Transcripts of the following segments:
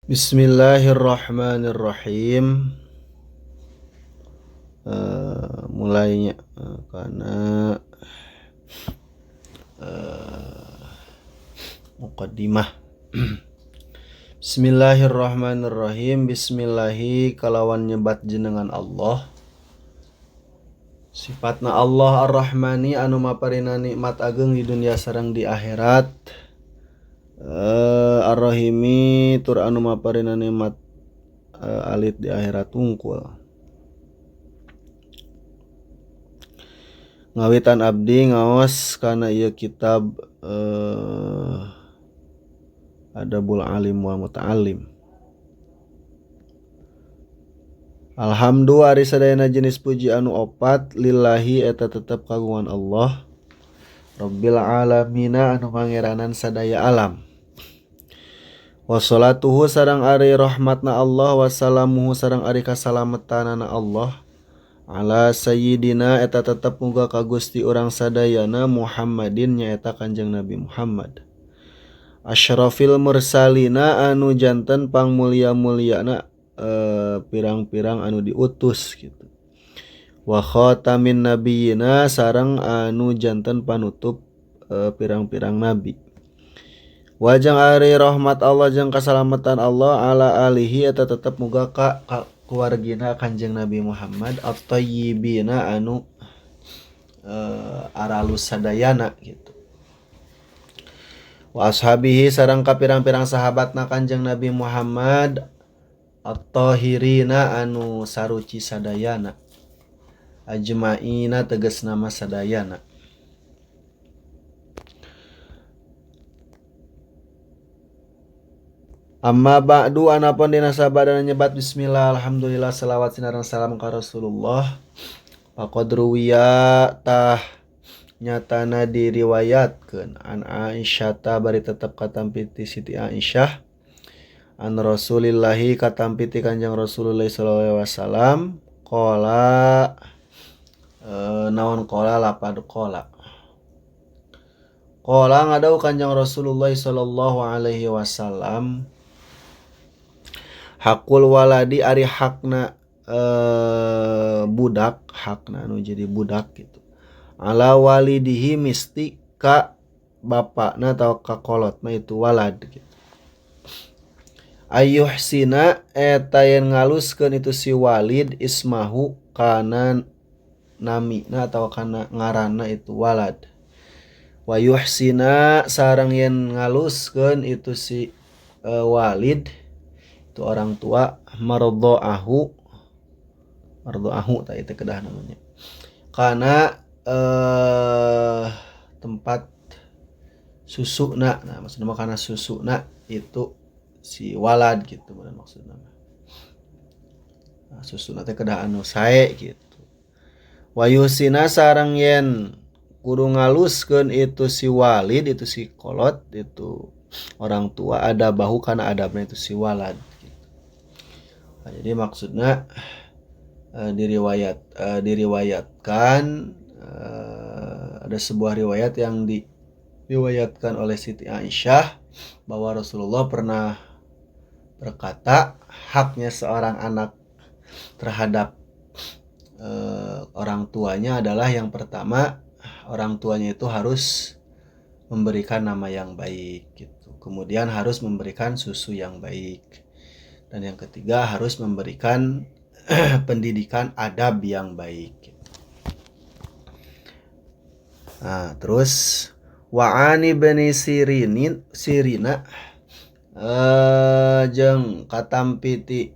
Bismillahirrahmanirrahim. Mulainya karena muqaddimah. Bismillahirrahmanirrahim. Bismillahi kalawan nyebat jenengan Allah. Sifatna Allah Ar-Rahmani anu maparina nikmat ageng di dunia sareng di akhirat. Ar-Rahimi tur anu maparina nikmat alit di akhirat tungkul. Ngawitan abdi ngaos kana ieu kitab Adabul Alim wal Muta'allim. Alhamdulillah ari sadayana jenis puji anu opat lillahi eta tetep kagungan Allah Rabbil alamina anu pangeranan sadaya alam. Wassalatuhu sareng ari rahmatna Allah wassalamuhu sareng ari kasalametanana Allah ala sayyidina eta tetep muga ka Gusti urang sadayana Muhammadin nyaeta Kanjeng Nabi Muhammad. Asyrafil mursalina anu janten pangmulia-muliana pirang-pirang anu diutus gitu. Wa khatamin nabiyina sareng anu janten panutup pirang-pirang nabi. Wajang ari rahmat Allah jeung kasalamatan Allah ala alihi eta tetep muga ka keluargina Kanjeng Nabi Muhammad at-tayyibina anu aralus sadayana gitu. Wa ashabihi sareng ka pirang-pirang sahabatna Kanjeng Nabi Muhammad at-tahirina anu saruci sadayana ajmaina tegasna mah sadayana. Amma ba'du anapun dina sabadana nyebat bismillah alhamdulillah selawat sinareng salam ka Rasulullah. Faqad ruwiya tah nyatana diriwayatkeun an Aisyah ta bari tetep katampi ti Siti Aisyah an Rasulillahi katampi ti Kanjeng Rasulullah sallallahu alaihi wasallam qala naon qala lapad qala qala ngadau Kanjeng Rasulullah sallallahu alaihi wasallam hakul waladi ari hakna budak hakna anu jadi budak gitu ala walidihi misti ka bapakna atau ka kolotna itu walad gitu. Ayuhsina eta yen ngaluskeun itu si walid ismahu kana namina atau kana ngaranna itu walad. Wa yuhsina sareng yen ngaluskeun itu si walid itu orang tua mardha'ahu ta itu kedah namanya karena tempat susuna, nah maksudnya karena susuna itu si walad gitu maksudnya. Nah, susuna teh kedah anu sae gitu. Wayusina sareng yen kudu ngaluskeun itu si walid itu si kolot itu orang tua ada bahu karena adabnya itu si walad gitu. Nah, jadi maksudnya diriwayatkan ada sebuah riwayat yang diriwayatkan oleh Siti Aisyah bahwa Rasulullah pernah berkata haknya seorang anak terhadap orang tuanya adalah yang pertama orang tuanya itu harus memberikan nama yang baik gitu. Kemudian harus memberikan susu yang baik. Dan yang ketiga harus memberikan pendidikan adab yang baik gitu. Nah, terus wa'ani bani Sirina jeung katampi ti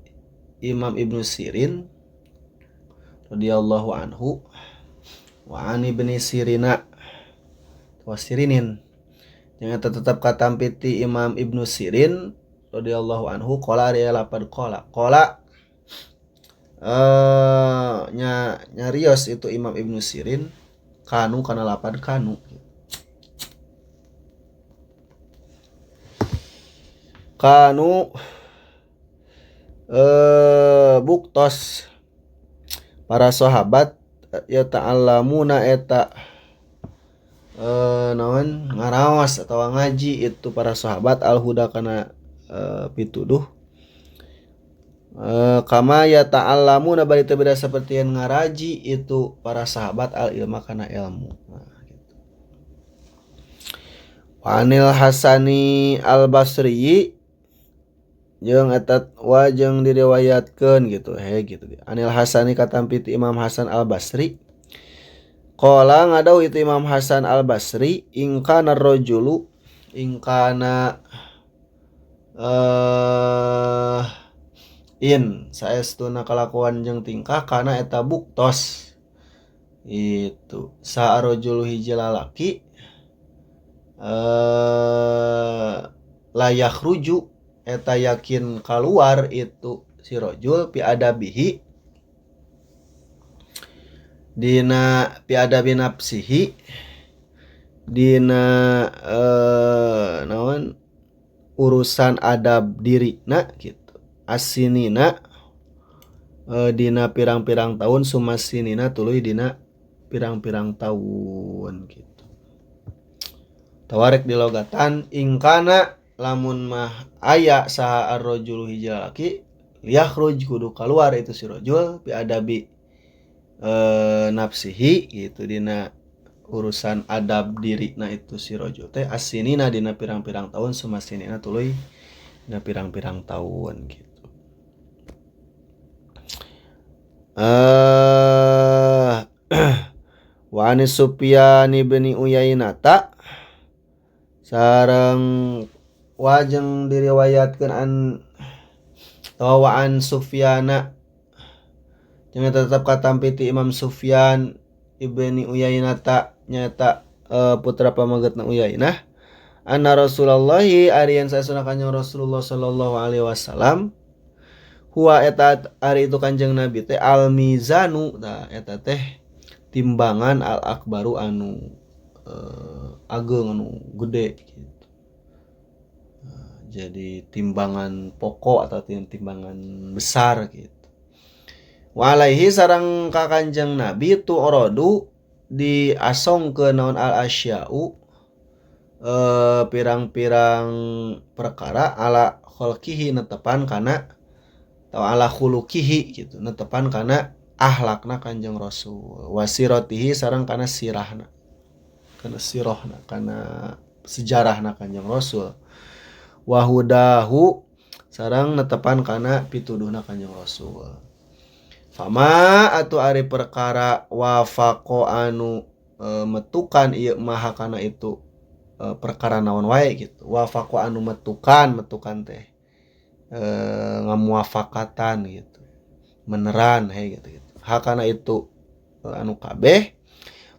Imam Ibnu Sirin radhiyallahu anhu wa'ani bani Sirina wa Sirinin yang tetap katampi ti Imam Ibnu Sirin radhiyallahu anhu qala ari lapad qala qala nyarios itu Imam Ibnu Sirin kanu kana lapad kanu kanu buktos para sahabat ya ta'allamuna eta naon ngaraos atau ngaji itu para sahabat al-huda kana pituduh Kama ya ta'allamuna bari teu beda saperti ngaraji itu para sahabat al ilma kana ilmu. Nah, gitu. Anil Hasani Al Basri jeung eta wa jeung diriwayatkeun gitu he gitu. Anil Hasani katampi ti Imam Hasan Al Basri. Qala ngadau itu Imam Hasan Al Basri ingkana rajulu ingkana in saestuna kalakuan jeung tingkah kana eta buktos itu saarojul hiji lalaki layak ruju eta yakin keluar itu si rojul pi adabihi dina pi adabi nafsihi dina naon urusan adab dirina gitu asinina dina pirang-pirang tahun sumasinina tuluy dina pirang-pirang tahun gitu. Tawarek dilogatan ingkana lamun mah aya saha ar-rajulu hiji lalaki liyakhruj kudu kaluar itu si rajul bi adabi nafsihi gitu dina urusan adab dirina itu si rajul teh asinina dina pirang-pirang tahun sumasinina tuluy dina pirang-pirang tahun gitu. Wa an Sufyan bin Uyainata sareng wajeng diriwayatkeun an tawaan Sufyana jeung tetep katampi ti Imam Sufyan ibni Uyainata nyaeta putra pamagetna Uyainah anna Rasulullah ari yen saestuna Kanjeng Rasulullah sallallahu alaihi wasallam huwa eta ari itu Kanjeng Nabi teh al mizanu tah eta teh timbangan al akbaru anu ageng anu gede gitu. Jadi timbangan pokok atau timbangan besar gitu. Wa alaihi sareng ka Kanjeng Nabi tu'radu diasongkeun naon al asya'u pirang-pirang perkara ala khalqihi netepan kana atau ala khuluqihi gitu netepan kana akhlakna Kanjeng Rasul wasiratihi sareng kana sirahna kana sirahna kana sejarahna Kanjeng Rasul wahudahu sareng netepan kana pituduhna Kanjeng Rasul fama atuh ari perkara wafaqo anu metukan ieu maha kana itu perkara naon wae gitu wafaqo anu metukan teh ngamuafakatan gitu meneran he gitu gitu hakana itu anu kabeh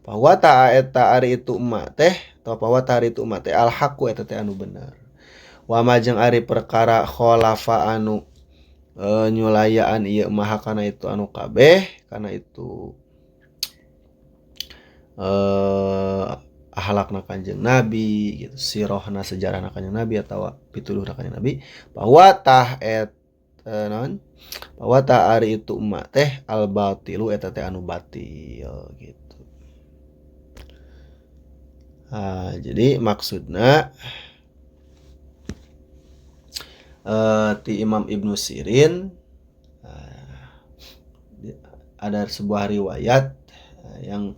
bahwa ta eta ari itu emak teh atau bahwa ta ari itu emak teh al haqqu eta teh anu bener wa majeng ari perkara kholafa anu nyulayaan ieu mah hakana itu anu kabeh kana itu akhlakna Kanjeng Nabi gitu sirahna sejarahna Kanjeng Nabi atawa pituduhna Kanjeng Nabi bahwa tah et naon bahwa tah ari itu emak teh al batilu eta teh anu batil gitu. Nah, jadi maksudna ti Imam Ibnu Sirin ada sebuah riwayat yang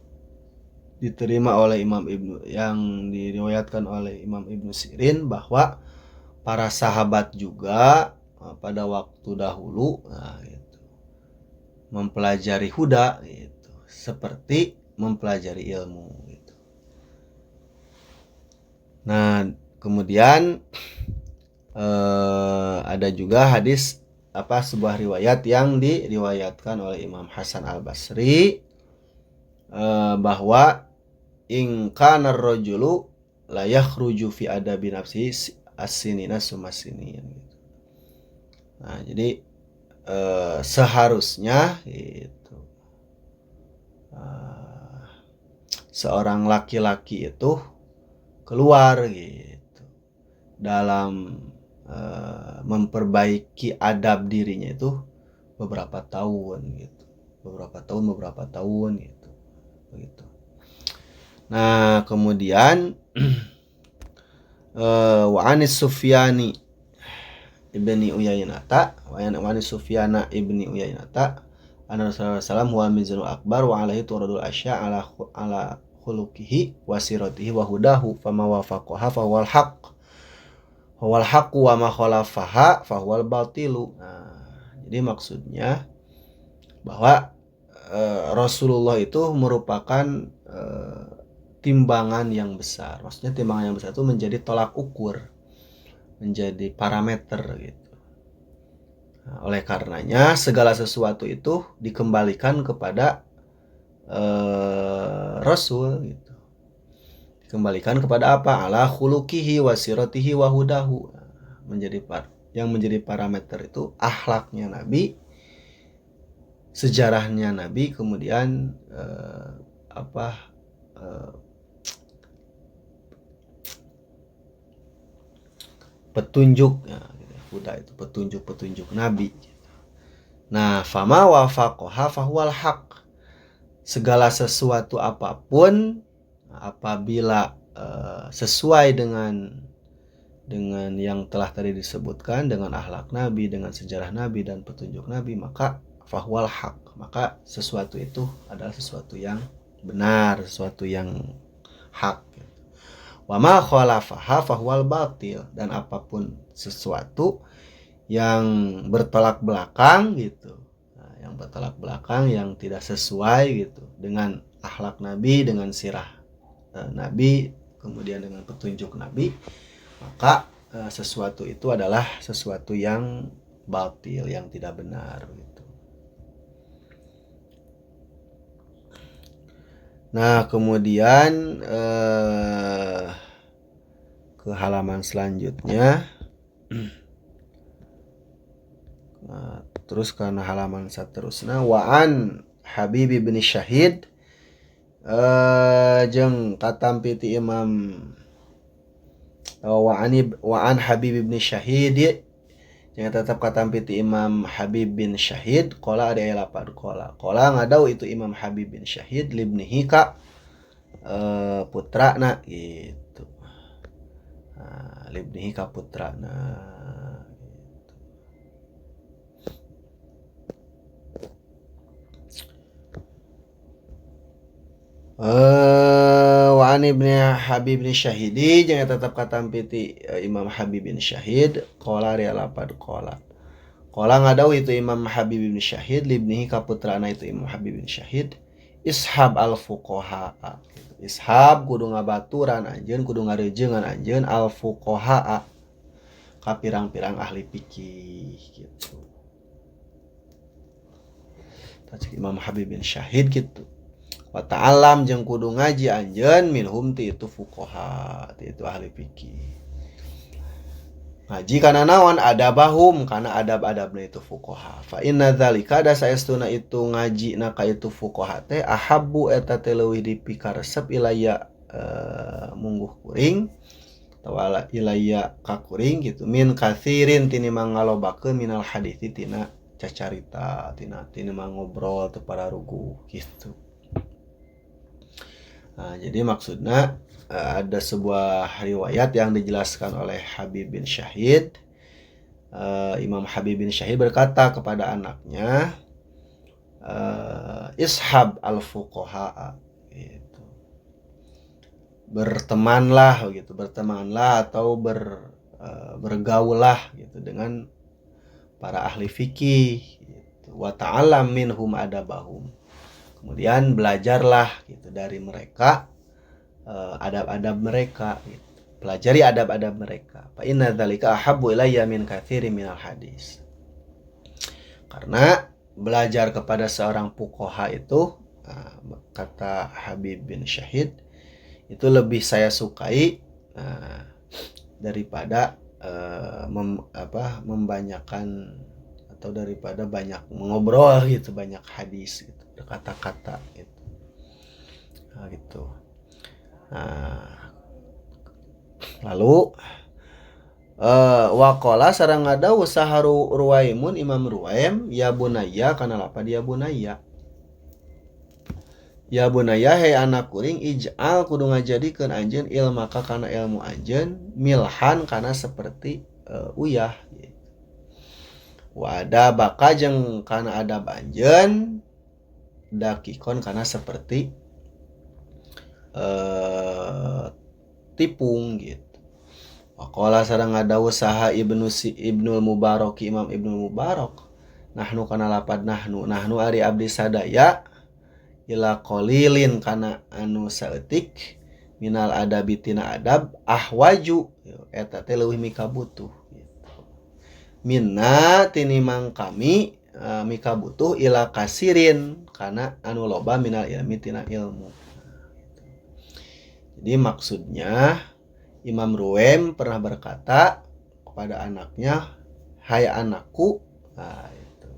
diterima oleh Imam Ibnu yang diriwayatkan oleh Imam Ibnu Sirin bahwa para sahabat juga pada waktu dahulu nah, gitu, mempelajari huda gitu, seperti mempelajari ilmu gitu. Nah, kemudian ada juga hadis apa sebuah riwayat yang diriwayatkan oleh Imam Hasan Al Basri bahwa in kana ar-rajulu la yakhruju fi adabi nafsihi as-sinina sumasinin gitu. Nah, jadi seharusnya gitu seorang laki-laki itu keluar gitu dalam memperbaiki adab dirinya itu beberapa tahun gitu. Beberapa tahun gitu. Begitu. Nah, kemudian wa anis Sufyani ibni Uyainata wa an Sufyana ibni Uyainata anna Rasulullah sallallahu huwa mizanul akbar wa alaihi turadul asya ala ala khuluqihi wa siratihi wa hudahu fama wafaqaha fa huwal haqq huwal haqqu wa ma khalafaha fa huwal batilu. Nah, jadi maksudnya bahwa Rasulullah itu merupakan timbangan yang besar. Maksudnya timbangan yang besar itu menjadi tolak ukur, menjadi parameter gitu. Nah, oleh karenanya segala sesuatu itu dikembalikan kepada Rasul gitu. Dikembalikan kepada apa? Ala khuluqihi wa siratihi wa hudahu. Nah, yang menjadi parameter itu akhlaknya Nabi, sejarahnya Nabi, kemudian petunjuk ya, huda itu petunjuk-petunjuk Nabi gitu. Nah, fama wafaqaha fahuwal haq. Segala sesuatu apapun apabila sesuai dengan yang telah tadi disebutkan, dengan akhlak Nabi, dengan sejarah Nabi dan petunjuk Nabi, maka fahuwal haq, maka sesuatu itu adalah sesuatu yang benar, sesuatu yang hak. Wa ma khalafaha fahuwal batil, dan apapun sesuatu yang bertolak belakang gitu, nah, yang bertolak belakang, yang tidak sesuai gitu dengan akhlak Nabi, dengan sirah Nabi, kemudian dengan petunjuk Nabi, maka sesuatu itu adalah sesuatu yang batil, yang tidak benar gitu. Nah, kemudian ke halaman selanjutnya. Nah, terus karena halaman seterusnya wa'an Habib bin Syahid jeung katampi ti Imam wa'an Habib bin Syahid yang tetap katampi ti Imam Habib bin Syahid qala ada lapan qala qala ngadau itu Imam Habib bin Syahid libnihi ka putrana gitu. Nah, libnihi ka putrana gitu. Wa an ibni Habib bin Syahidi jeung tetap katampi ti Imam Habib bin Syahid qala ria lapad qala qala ngadau itu Imam Habib bin Syahid libnihi ka putrana itu Imam Habib bin Syahid ishab al fuqaha gitu. Ishab kudu ngabaturan anjeun, kudu ngareujeungan anjeun al fuqaha ka pirang-pirang ahli fikih gitu. Tah Imam Habib bin Syahid gitu. Wa ta'alam jeung kudu ngaji anjeun minhum ti itu fuqaha, ti itu ahli fikih. Ngaji kana naon adabahum, kana adab-adabna itu fuqaha. Fa inna dzalika da saestuna itu ngaji na ka itu fuqaha teh ahabbu eta teh leuwih dipikaresep ilaya mungguh kuring atawa ilaya ka kuring gitu min katsirin tinimbang ngalobakeun minal hadis tina cacarita tina tinimbang ngobrol teu pararuguh gitu. Nah, jadi maksudnya ada sebuah riwayat yang dijelaskan oleh Habib bin Syahid. Imam Habib bin Syahid berkata kepada anaknya, ishab al-fuqaha gitu. Bertemanlah gitu, bertemanlah atau bergaulah gitu dengan para ahli fikih gitu. Wa ta'alam minhum adabahum. Kemudian belajarlah gitu dari mereka adab-adab mereka gitu. Pelajari adab-adab mereka. Fa inna dzalika ahabbu ilayya min katsirin minal hadis. Karena belajar kepada seorang fuqaha itu, kata Habib bin Syahid, itu lebih saya sukai daripada membanyakan atau daripada banyak mengobrol gitu, banyak hadis gitu, berkata-kata gitu. Nah, gitu. Nah, lalu waqala sareng ngadawu saharu Ruwaimun Imam Ruwaim ya bunayya kana lapad ya bunayya. Ya bunayya hei anak kuring ij'al kudu ngajadikeun anjeun ilmaka kana ilmu anjeun milhan kana seperti uyah gitu. Wa adabaka jeung kana adab anjeun dakikon kana seperti tipung gitu. Waqala sareng ngadawuh saha Ibnu si Ibnul Mubarak Imam Ibnul Mubarak nahnu kana lapad nahnu nahnu ari abdi sadaya ila qalilin kana anu saeutik minal adabi tina adab ahwaju eta teh leuwih mikabutuh gitu. Minna tinimang kami mikabutuh ila kasirin kana anu loba minal ilmi tina ilmu. Jadi maksudnya Imam Ruwaim pernah berkata kepada anaknya, hai anakku, nah, itu.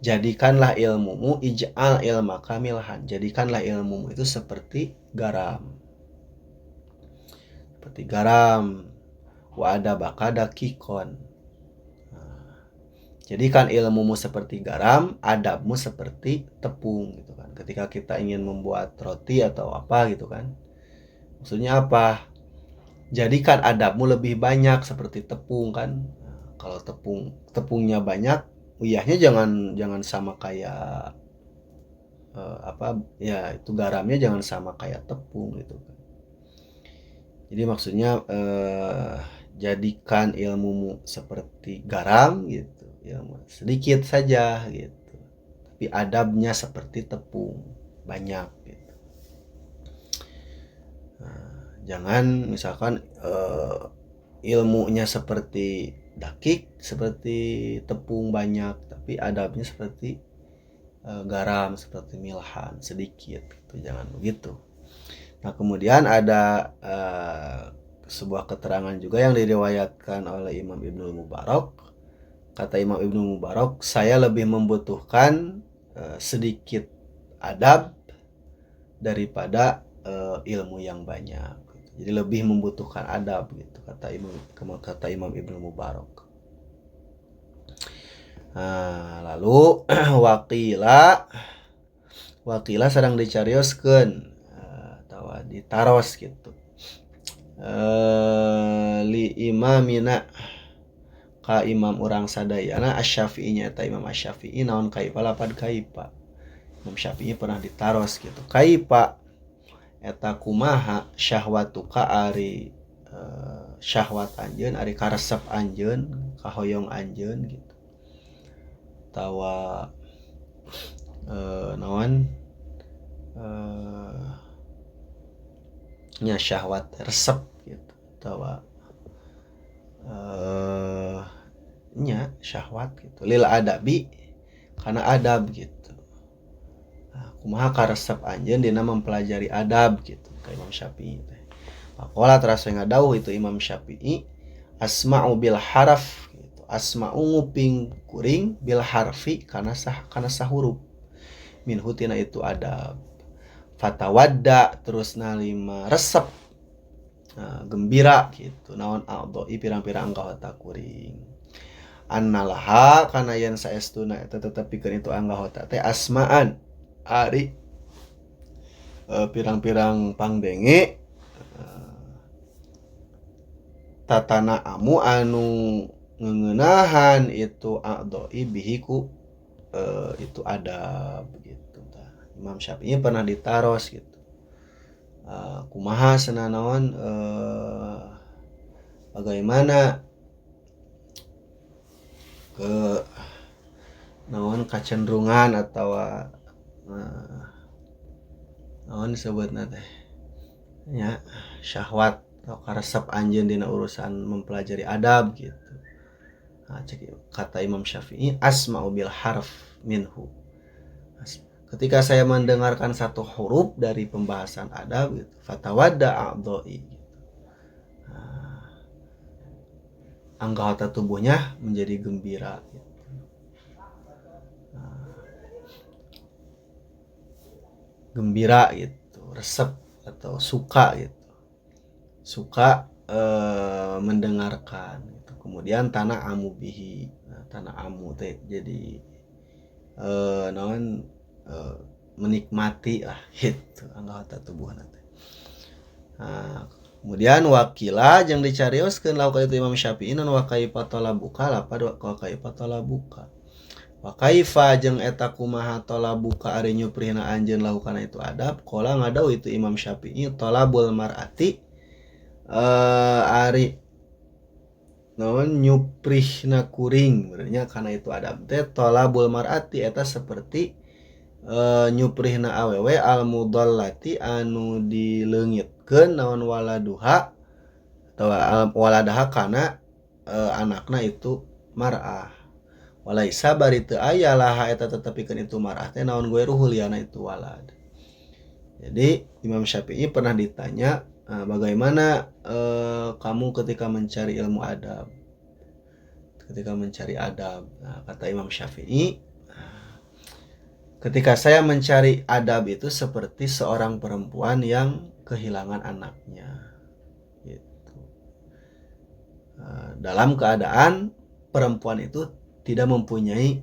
Jadikanlah ilmumu, ij'al ilmaka milhan. Jadikanlah ilmumu itu seperti garam. Seperti garam. Wa adabaka dakikon. Nah, jadikan ilmumu seperti garam, adabmu seperti tepung gitu kan. Ketika kita ingin membuat roti atau apa gitu kan. Maksudnya apa? Jadikan adabmu lebih banyak seperti tepung kan. Nah, kalau tepungnya banyak, uyahnya jangan sama kayak apa ya, itu garamnya jangan sama kayak tepung gitu kan. Jadi maksudnya jadikan ilmumu seperti garam gitu, ilmu sedikit saja gitu, tapi adabnya seperti tepung banyak gitu. Nah, jangan misalkan ilmunya seperti dakik, seperti tepung banyak, tapi adabnya seperti garam, seperti milhan sedikit gitu. Jangan begitu. Nah, kemudian ada sebuah keterangan juga yang diriwayatkan oleh Imam Ibnul Mubarak. Kata Imam Ibnul Mubarak, saya lebih membutuhkan sedikit adab daripada ilmu yang banyak. Jadi lebih membutuhkan adab gitu, kata Imam Ibnu Mubarak. Nah, lalu waqila sareng dicarioskeun atawa ditaros gitu. Li imamina ka imam urang sadayana Asy-Syafi'i nya eta Imam Asy-Syafi'i naon kaifa lapad kaifa. Imam Syafi'i pernah ditaros gitu. Kaifa eta kumaha syahwatuka ari syahwat anjeun, ari karesep anjeun, kahoyong anjeun gitu. Tawa naon nya syahwat resep gitu. Tawa nya syahwat gitu. Lil adabi kana adab gitu. Nah, kumaha karesep anjeun dina mempelajari adab gitu ka Imam Syafi'i teh. Pakola teras ngadawuh itu Imam Syafi'i asma'u bil haraf gitu. Asma'u nguping kuring bil harfi kana sah kana sahuruf. Minhu tina itu adab. Fatawadda terus nalima resep. Nah, gembira gitu. Naon a'dha'i pirang-pirang anggota kuring. Annalaha kana yen saestuna eta tetepikeun itu anggota teh asma'an ari pirang-pirang pangdenge tatana amu anu ngeuneunahan itu a'dha'i bihi ku itu adab gitu. Imam Syafi'i pernah ditaros gitu. Kumaha cenah naon bagaimana ke naon kacenderungan atau naon disebutna teh nya syahwat atau karesep anjeun dina urusan mempelajari adab gitu. Nah, cek kata Imam Syafi'i asma'u bil harf minhu. Ketika saya mendengarkan satu huruf dari pembahasan adab gitu, fatawadda a'dha'i gitu. Nah, anggota tubuhnya menjadi gembira gitu. Nah, gembira gitu, resep atau suka gitu. Suka mendengarkan gitu. Kemudian tanah amu bihi. Nah, tanah amu teh jadi naon menikmati lah gitu anggota tubuh nanti. Nah, Kemudian wakila jeung dicarioskeun lahu ka itu Imam Syafi'i non wa kaifa talabuka lapad wa kaifa talabuka. Wa kaifa jeung eta kumaha talabuka ari nyuprihna anjeun lahu kana itu adab qala ngadau itu Imam Syafi'i talabul mar'ati ari naon nyuprihna kuring berarti kana itu adab teh talabul mar'ati eta seperti nyuprihna awewe al mudallati anu dileungitkeun naon waladuha atawa waladaha kana anakna itu mar'ah walaisa bari teu aya laha eta tetepikeun itu mar'ah teh naon goeruhu liana itu walad. Jadi Imam Syafi'i pernah ditanya bagaimana kamu ketika mencari ilmu adab, ketika mencari adab. Nah, kata Imam Syafi'i, ketika saya mencari adab itu seperti seorang perempuan yang kehilangan anaknya gitu. Dalam keadaan perempuan itu tidak mempunyai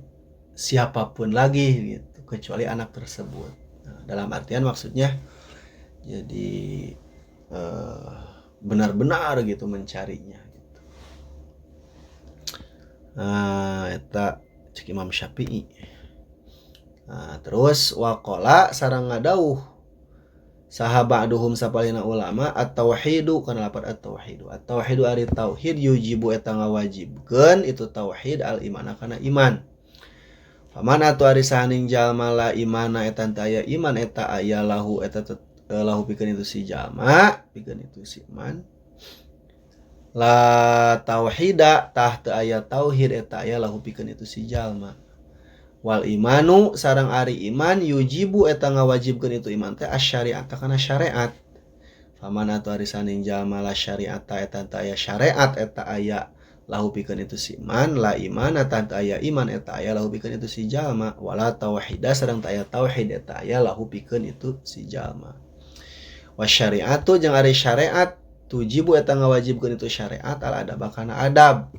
siapapun lagi gitu kecuali anak tersebut. Nah, dalam artian maksudnya jadi benar-benar gitu mencarinya gitu. Nah, eta cek Imam Syafi'i. Nah, terus waqala sareng ngadauh saha ba'duhum sapalihna ulama at-tauhidu kana lapad at-tauhidu. At-tauhidu ari tauhid yujibu eta ngawajibkeun itu tauhid al-imana kana iman. Faman atu ari sahaning jalma la imana eta teu aya iman eta aya lahu eta lahu pikeun itu si jalma, pikeun itu si iman. La tauhida tah teu aya tauhid eta aya lahu pikeun itu si jalma. Wal imanu sareng ari iman yujibu eta ngawajibkeun itu iman teh asyariat kana syariat. Faman atu ari saning jalma la syariata eta teu aya syariat eta aya lahu pikeun itu si iman, la imana tah teu aya iman eta aya lahu pikeun itu si jalma, wala tauhida sareng teu aya tauhid eta aya lahu pikeun itu si jalma. Wa syariatu jeung ari syariat tujibu eta ngawajibkeun itu syariat al adab kana adab.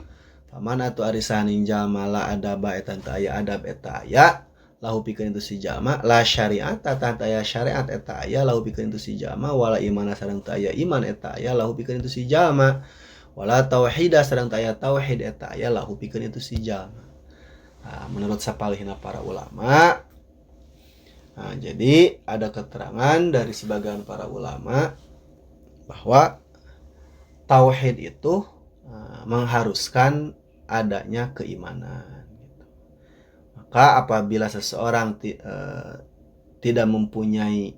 Faman atu ari saning jalma la adaba eta teu aya adab eta aya lahu pikeun itu si jalma, la syariat tah teu aya syariat eta aya lahu pikeun itu si jalma, wala imana sareng teu aya iman eta aya lahu pikeun itu si jalma, wala tauhida sareng teu aya tauhid eta aya lahu pikeun itu si jalma. Nah, menurut sapalihna para ulama, nah, jadi ada keterangan dari sebagian para ulama bahwa tauhid itu mengharuskan adanya keimanan gitu. Maka apabila seseorang tidak mempunyai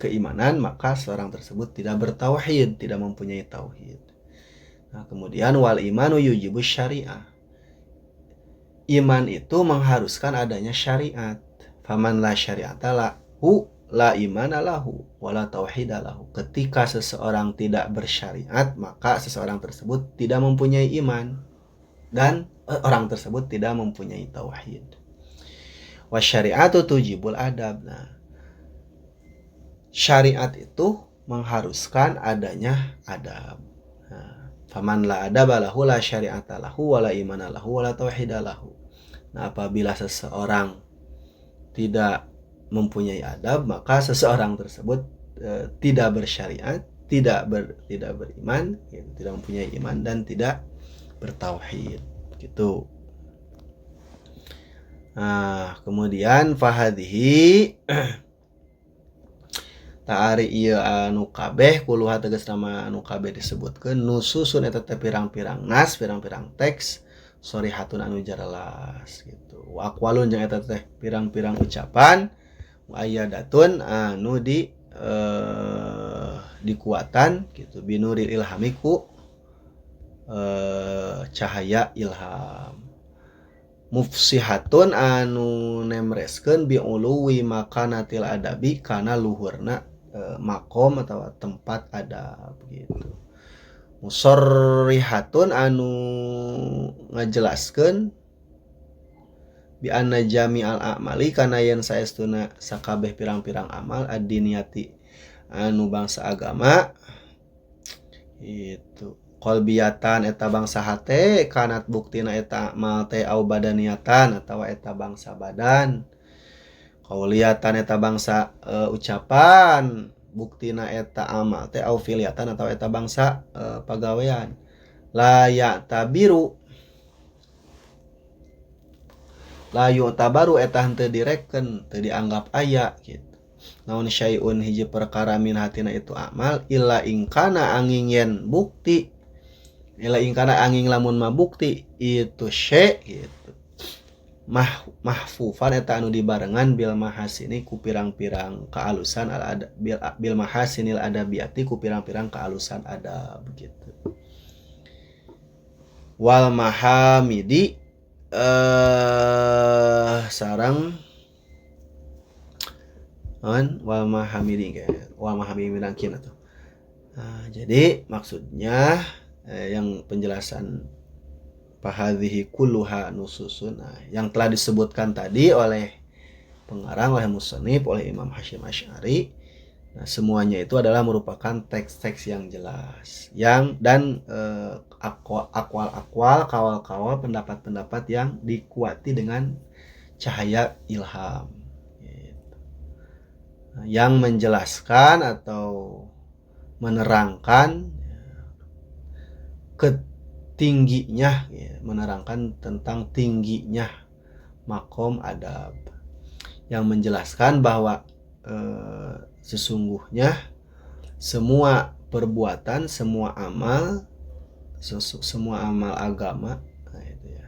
keimanan, maka seorang tersebut tidak bertauhid, tidak mempunyai tauhid. Nah, kemudian wal imanu yujibu syariah. Iman itu mengharuskan adanya syariat. Faman la syariata lahu la imana lahu wala tauhida lahu. Ketika seseorang tidak bersyariat, maka seseorang tersebut tidak mempunyai iman dan orang tersebut tidak mempunyai tauhid. Wa syariatu tujibul adab. Nah, syariat itu mengharuskan adanya adab. Nah, faman la adaba lahu la syariata lahu wala imana lahu wala tauhida lahu. Nah, apabila seseorang tidak mempunyai adab, maka seseorang tersebut tidak bersyariat, tidak beriman, gitu, tidak mempunyai iman dan tidak bertauhid gitu. Nah, kemudian fahadhihi ta'ari ieu anu kabeh kuluha tegas nama anu kabeh disebutkeun nususun eta teh pirang-pirang nas, pirang-pirang teks sorihatun anu jelas gitu. Wa aqwalun jeung eta teh pirang-pirang ucapan muayyadatun anu di dikuatan gitu binuril ilhami ku cahaya ilham. Mufsihatun anu nemreskeun bi'uluwi makanatil adabi kana luhurna makom atau tempat adab gitu. Musorrihatun anu ngajelaskeun bi anna jami'al a'mali kana yen saestuna sakabeh pirang-pirang amal ad-diniyati anu bangsa agama itu qalbiyatan eta bangsa hate kanat buktina eta amal teh au badaniatan atawa eta bangsa badan, qauliyatan eta bangsa ucapan Buktina eta amal teh au filiatan atau eta bangsa pagawean. La ya'tabiru la yu'tabaru eta henteu direken, teu dianggap aya gitu. Naon syai'un hiji perkara min hatina itu amal illa ingkana angin yen bukti illa ingkana angin lamun mah bukti itu syai gitu. Mahfufan eta anu dibarengan bil mahasini ku pirang-pirang kaalusan al ada bil mahasinil adabiyati ku pirang-pirang kaalusan adab gitu. Wal mahamidi sarang an wal mahamidi wal mahamidi minangkin atuh. Nah, jadi maksudnya yang penjelasan fahadhihi kulluha nususun, nah, yang telah disebutkan tadi oleh pengarang, oleh musannif, oleh Imam Hasyim Asy'ari. Nah, semuanya itu adalah merupakan teks-teks yang jelas, yang dan akwal-akwal, kawal-kawal, pendapat-pendapat yang dikuati dengan cahaya ilham, gitu. Nah, yang menjelaskan atau menerangkan ketingginya, ya, menerangkan tentang tingginya makom adab, yang menjelaskan bahwa sesungguhnya semua perbuatan, semua amal, semua amal agama, nah itu ya,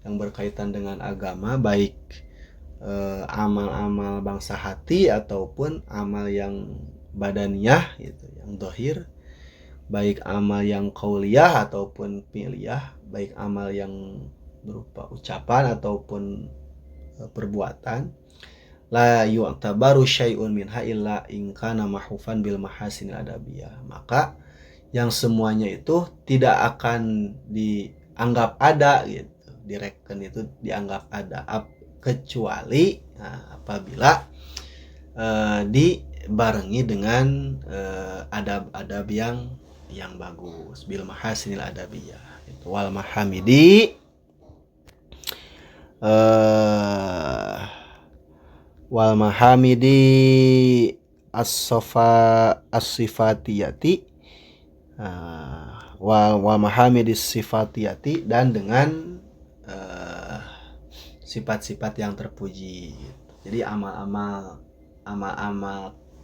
yang berkaitan dengan agama, baik amal-amal bangsa hati ataupun amal yang badaniah gitu, yang dohir, baik amal yang qauliyah ataupun fi'liyah, baik amal yang berupa ucapan ataupun perbuatan, la yu'tabaru syai'un minha illa in kana mahufan bil mahasinil adabiyah. Maka yang semuanya itu tidak akan dianggap ada gitu, direken itu dianggap ada kecuali nah, apabila dibarengi dengan adab-adab yang bagus, bil mahasinil adabiyah itu. Wal mahamidi wal mahamidi as-safa as-sifatiyati wal mahamidi sifatiyati, dan dengan sifat-sifat yang terpuji. Jadi amal-amal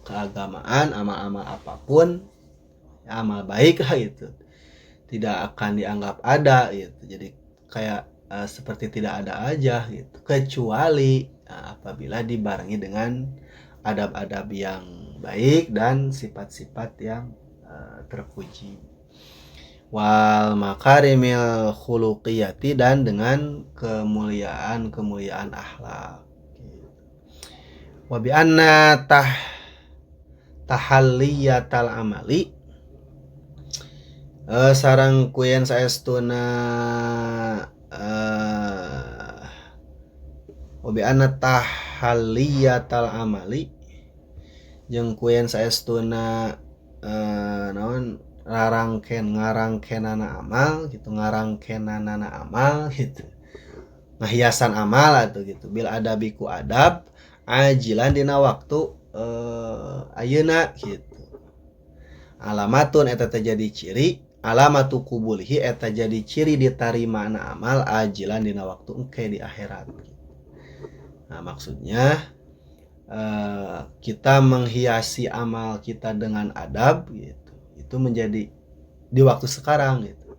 keagamaan, amal-amal apapun, amal baik lah gitu, tidak akan dianggap ada gitu. Jadi kayak seperti tidak ada aja gitu, kecuali apabila dibarengi dengan adab-adab yang baik dan sifat-sifat yang terpuji. Wal makarimil khuluqiyati, dan dengan kemuliaan-kemuliaan akhlak. Wa bi anna tahalliyatal amali sarang kuyen saestuna wa bi anna tahalliyatal amali jeung kuyen saestuna naon rarangken ngarangkenana amal gitu, ngarangkenanana amal gitu, ngahiasan amal atuh gitu, bil adabi ku adab ajilan dina waktu ayeuna gitu. Alamatun eta teh jadi ciri, alamatu kubulihi eta jadi ciri ditarimana amal ajilan dina waktu engke di akhirat. Nah, maksudnya kita menghiasi amal kita dengan adab gitu, itu menjadi di waktu sekarang gitu.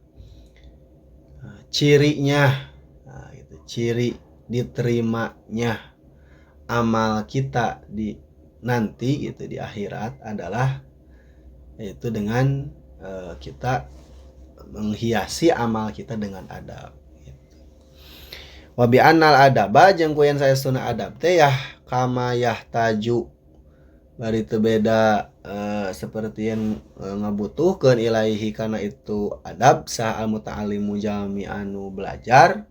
Nah, cirinya, nah, gitu, ciri diterimanya amal kita di nanti gitu di akhirat adalah yaitu dengan kita menghiasi amal kita dengan adab gitu. Wa bi annal adaba jeung ku yen saestuna adab teh yah kama yahtaju bari teu beda seperti yang ngabutuhkeun ilaihi kana itu adab sah al muta'allimu jami anu belajar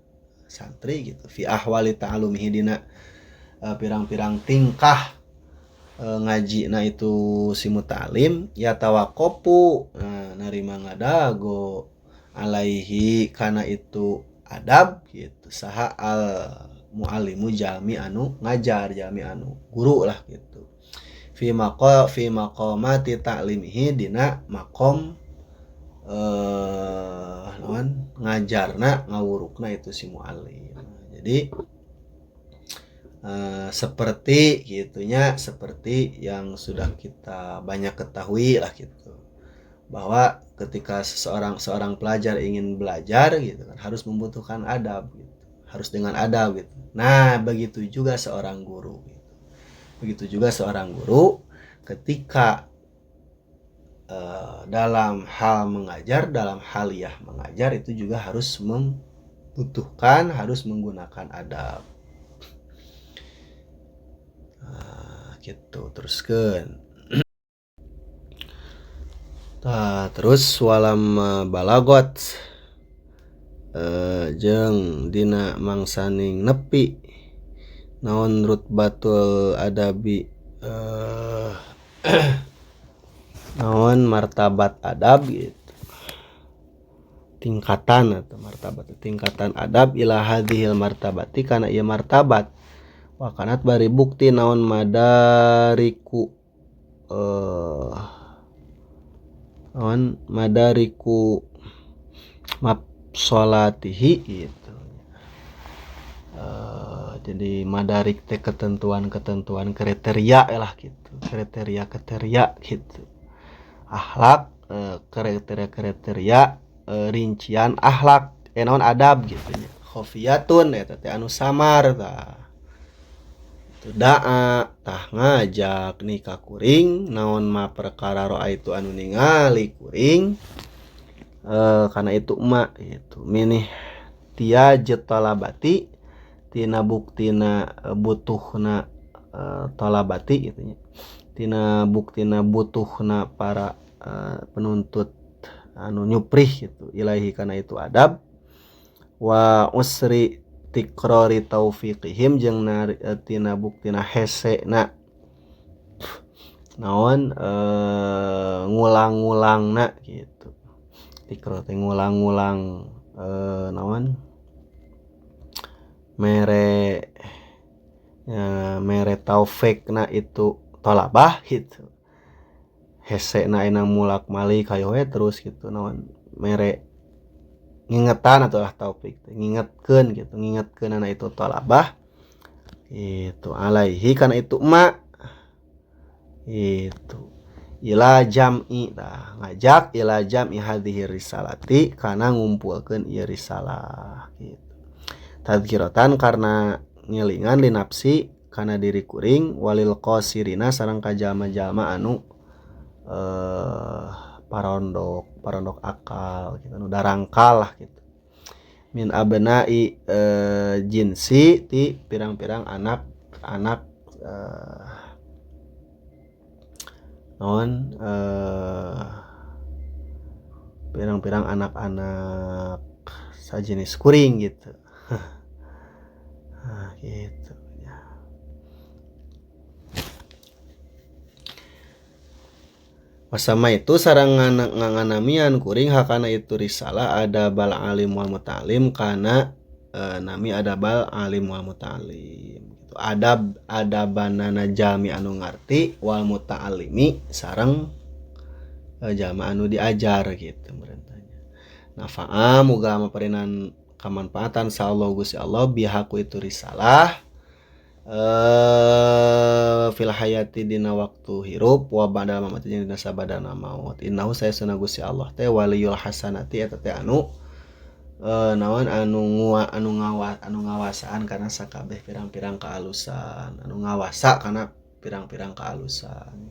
santri gitu, fi ahwali ta'alumihi dina pirang-pirang tingkah ngaji na itu si muta'alim ya tawakopu narima ngadago alaihi kana itu adab gitu, saha al muallimu jalmi anu ngajar, jalmi anu guru lah gitu, Fi maqa fi maqamati ta'limihi dina maqam naon ngajarna ngawurukna itu si muallim. Jadi seperti gitunya, seperti yang sudah kita banyak ketahui lah gitu, bahwa ketika seorang pelajar ingin belajar gitu kan harus membutuhkan adab gitu, harus dengan adab gitu. Nah, begitu juga seorang guru gitu. Begitu juga seorang guru ketika dalam hal mengajar, dalam haliyah mengajar itu juga harus membutuhkan, harus menggunakan adab. Gitu teruskeun. Tah, terus walam balagot jeung dina mangsaning nepi naon rutbatul adabi naon martabat adab gitu, tingkatan atau martabat tingkatan adab ila hadhil martabati kana ieu martabat wa kanat bari bukti naon madariku naon madariku mapsolatihi gitu. Jadi madarik teh ketentuan-ketentuan kriteria lah gitu, kriteria-kriteria gitu. Akhlak kriteria-kriteria rincian akhlak naon adab gitu nya. Khafiyatun eta teh anu samar tah. Itu daa tah ngajak nikah kuring naon ma perkara roa itu anu ningali kuring karena itu ma gitu. Minih tia jetalabati tina buktina butuhna talabati gitu nya. Tina buktina butuhna para penuntut anu nyuprih gitu ilahi kana itu adab wa usri tikrori taufiqihim jeung tina buktina hesena naon ngulang-ngulangna gitu. Tikro teh ngulang-ngulang naon mere mere taufikna itu tolabah gitu. Hesena ena mulak malik hayo we terus gitu naon mere ngingetan atau lah taufik ngingetkeun gitu, ngingetkeun ana itu tolabah itu alaihi kana itu ma itu ila jam'i tah ngajak ila jam'i hadhihi risalati kana ngumpulkeun ieu risalah gitu. Tadhkiratan karena ngelingan linapsi kana diri kuring walil qasirina sareng ka jalma-jalma anu parondok akal gitu, anu darangkal lah gitu. Min abnai jinsi ti pirang-pirang anak-anak naon pirang-pirang anak-anak sajenis kuring gitu. Nah, gitu ya. Wasama itu sareng nganamian kuring hakana itu risalah ada bal alim wal muta'alim kana nami ada bal alim wal muta'alim gitu. Adab adabanana jalmi anu ngarti wal muta'alimi sareng jalma anu diajar gitu merentanya. Nafa'a muga maparinan kamanfaatan sa Allah Gusti Allah bihaku itu risalah fil hayati dina waktu hirup wa ba'da mamati jeung dina sabadana maut. Innahu saestuna Gusti Allah teh waliyul hasanati eta teh anu naon anu ngua anu ngawa anu ngawasaan kana sakabeh pirang-pirang kaalusan, anu ngawasa kana pirang-pirang kaalusan.